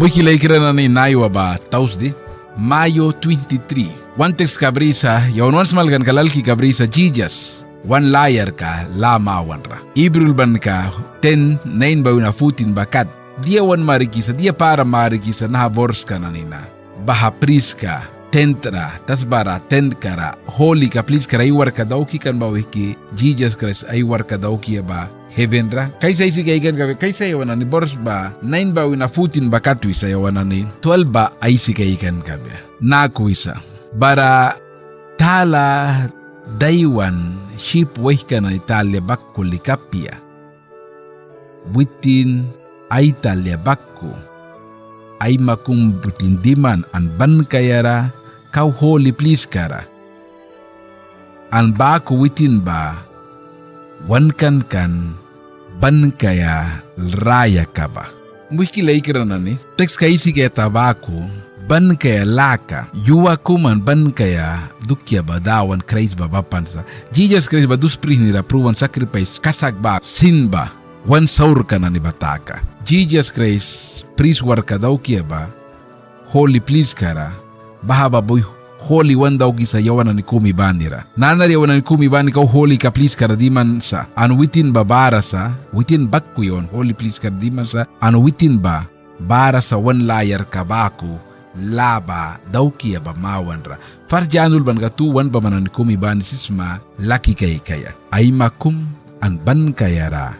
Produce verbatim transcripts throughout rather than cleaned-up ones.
Muihki laikra nani, naiwa ba Tausdi, mayo twenty-three. Wan tekska brisa, yawan wan smalkanka lalkika brisa Jisas wan layarka lâ mawanra. Hibru ulbanka ten, nain ba wina fortin ba kat. Dia wan marikisa, dia para marikisa naha borska nani na? Baha priska tentra, tasbara tentkara, holika pliskara ai warka dauki kan ba wihki Jisas Kraist ai warka daukia ba heven ra. Kaisa aisi kaikan kabia, kaisa yawan nani bors ba nain ba wina fortin ba kat wisa, yawan nani twelve ba aisi kaikan kabia. Naku wisa: Bara tala daiwan syîp waihka nani talia baku lika apia. Witin ai talia baku, aima kum witin diman an ban kaiara kau holi pliskara. An baku witin ba wan kan kan ban kaia rayaka ba. Muihki laikra nani, tekska aisi kaia ta baku ban kaia laka, yua kum an ban kaia dukia ba Dawan Kraist ba bapan sa. Jisas Kraist ba dus prihnira pruan sakripais kasak ba sin ba wan saurka nani ba taka. Jisas Kraist pris warka daukia ba holi pliskara, baha ba bui holi wan daukisa yawan nani kumi banira. Nanara yawan nani kumi bani kau holika pliskara diman sa, an witin ba bara sa, witin baku yawan holi pliskara diman sa, an witin ba bara sa wan layarka baku lâ ba daukia ba mawanra. Fars Jan ulbanka tu wan ba man nani kumi bani sip sma laki kaikaia. Aima kum an ban kaiara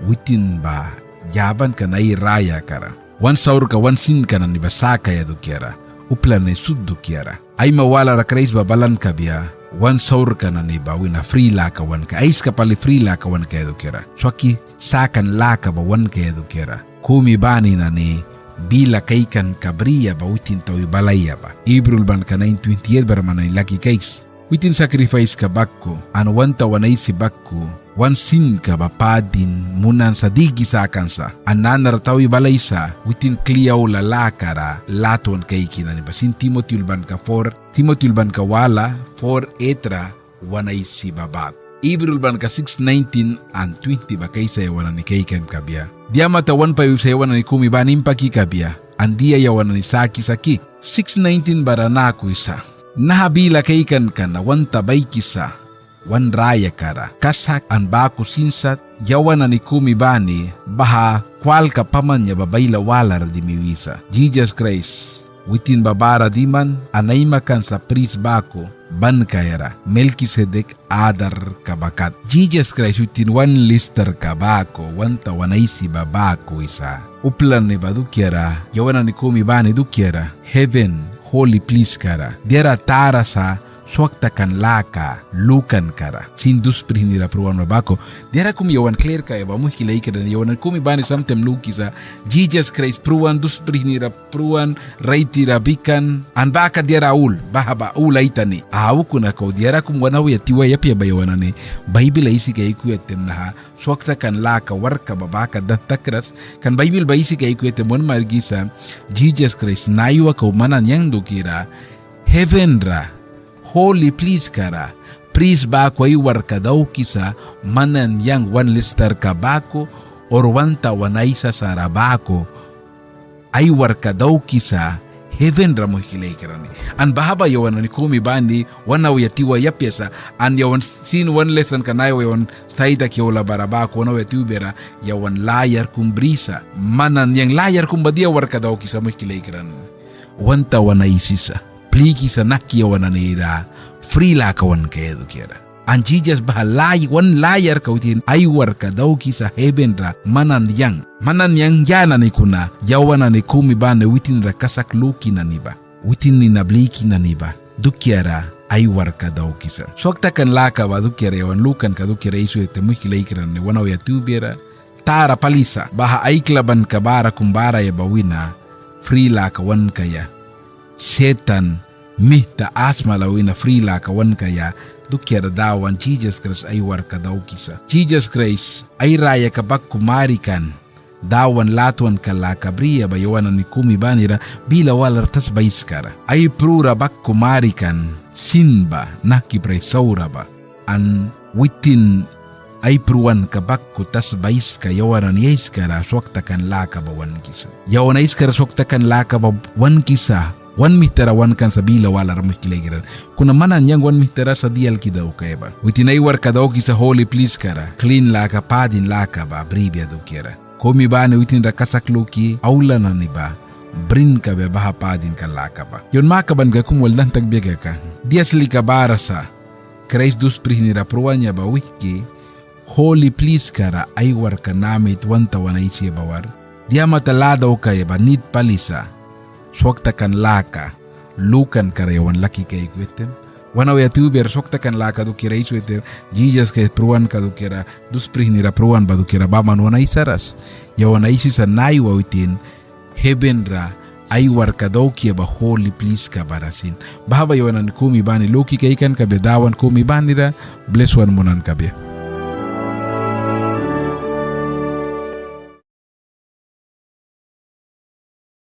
witin ba yaban kan ai rayakara. Wan saurka wan sinka nani ba sakaia dukiara, upla nani sut dukiara. Aima walara Kraist ba balan kabia wan saurka nani ba wina fri laka wan kaia, aiska pali fri laka wan kaia dukiara. Swaki sakan laka ba wan kaia dukiara. Kumi bani nani bila kaikanka bria ba witin tawi balaia ba. Hibru ulbanka nain twenty-eight bara man nani laki kais. Witin sakripaiska baku an wan ta wan aisi baku, wan sinka ba padin munan sa, diki sakan sa. An nanara tawi balaisa witin kli aula lakara latwan kaiki nani ba sin. Timoti ulbanka four, Timoti ulbanka wala four eight ra wan aisi ba baku. Hibru ulbanka six nineteen an twenty ba kaisa yawan nani kaikan kabia. Dia mata wan pain wisa yawan nani kumi bani impaki kabia, an dia yawan nani sakisa ki. Six nineteen bara naku wisa: Naha bila kaikanka na wan ta baikisa wan rayakara kasak an baku sin sat yawan nani kumi bani baha kwalka paman ya ba baila walara dimi wisa. Jisas Kraist witin ba bara diman an aimakan sa pris baku ban kaiara Melkisedek adarka ba kat. Jisas Kraist witin wan listarka baku, wan ta wan aisi ba baku wisa. Upla nani ba dukiara, yawan nani kumi bani dukiara, heven holi pliskara diara tara sa swakta kan laka lukankara. Sin dus prihnira pruan ba baku. Diara kum yawan klir kaia ba, muihki laikra nani, yawan nani kumi bani samtaim lukisa Jisas Kraist pruan, dus prihnira pruan, raitira bikan, an baha kat diara ul, baha ba ul aitani. Au kuna kau diara kum wan auya tiwaia apia ba yawan nani Baibil aisi kaikuya taim naha swakta kan laka warkka ba baha kat dan takras. Kan Baibil ba aisi kaikuya taim wan marikisa Jisas Kraist naiwa kau man nani yang dukiara heven ra holi pliskara pris baku ai warkka daukisa, man nani yang wan listarka baku or wan ta wan aisasara baku ai warkka daukisa heven ra, muihki laikra nani. An baha ba yawan nani kumi bani wan auya tiwaia apia sa. An yawan sin wan lesanka naiwa yawan stadi taki aula bara baku wan auya tiwbia ra yawan layar kum brisa. Man nani yang layar kum ba dia warkka daukisa, muihki laikra nani? Wan ta wan aisisa, plikisa nahki yawan nanira fri laka wan kaia dukiara. An Jisas baha lay, wan layarka witin ai warkka daukisa heven ra man nani yang. Man nani yang ya nani kuna? Yawan nani kumi bani witin ra kasak luki nani ba, witin nina bliki nani ba dukiara ai warkka daukisa. Swakta kan laka ba dukiara yawan lukanka dukiara aisuya taim, muihki laikra nani, wan auya tiwbia ra tara pali sa. Baha aiklabanka bara kum bara ya ba wina fri laka wan kaia. Setan mihta asmala wina fri laka wan kaia dukiara Dawan Jisas Kraist ai warkka daukisa. Jisas Kraist ai rayaka baku marikan Dawan latwanka laka bria ba yawan nani kumi banira bila walara tasba aiskara. Ai prura baku marikan sin ba nahki prais saura ba. An witin ai pruanka baku tasba aiska yawan nani aiskara swaktakan laka ba wankisa. Yawan aiskara swaktakan laka ba wankisa. Wan mihtara wankan sa bila walara, muihki laikra. Kuna man nani yang wan mihtara sa dia alki daukaia ba. Witin ai warka daukisa holi pliskara, klin laka, padin laka ba bribia dukiara. Kumi bani witinra kasak luki aula nani ba brin kabia baha padinka laka ba. Yawan makabanka kum wal dan takbia kaka, dia lika bara sa Kraist dus prihnira pruan ba wihki holi pliskara ai warka namit wan tawan aisi ba wal. Dia mata lâ daukaia ba nit pali sa swaktakan laka lukankara yawan laki kaikuya taim. Wan auya tiwbiara swaktakan laka dukiara aisi taim, Jisas Kraist pruanka dukiara, dus prihnira pruan ba dukiara baman wan aisaras. Yawan aisisa naiwa witin hebenra ai warka daukaia ba holi pliska bara sin. Baha ba yawan nani kumi bani luki kaikan kabia, Dawan kumi banira bles wan munan kabia.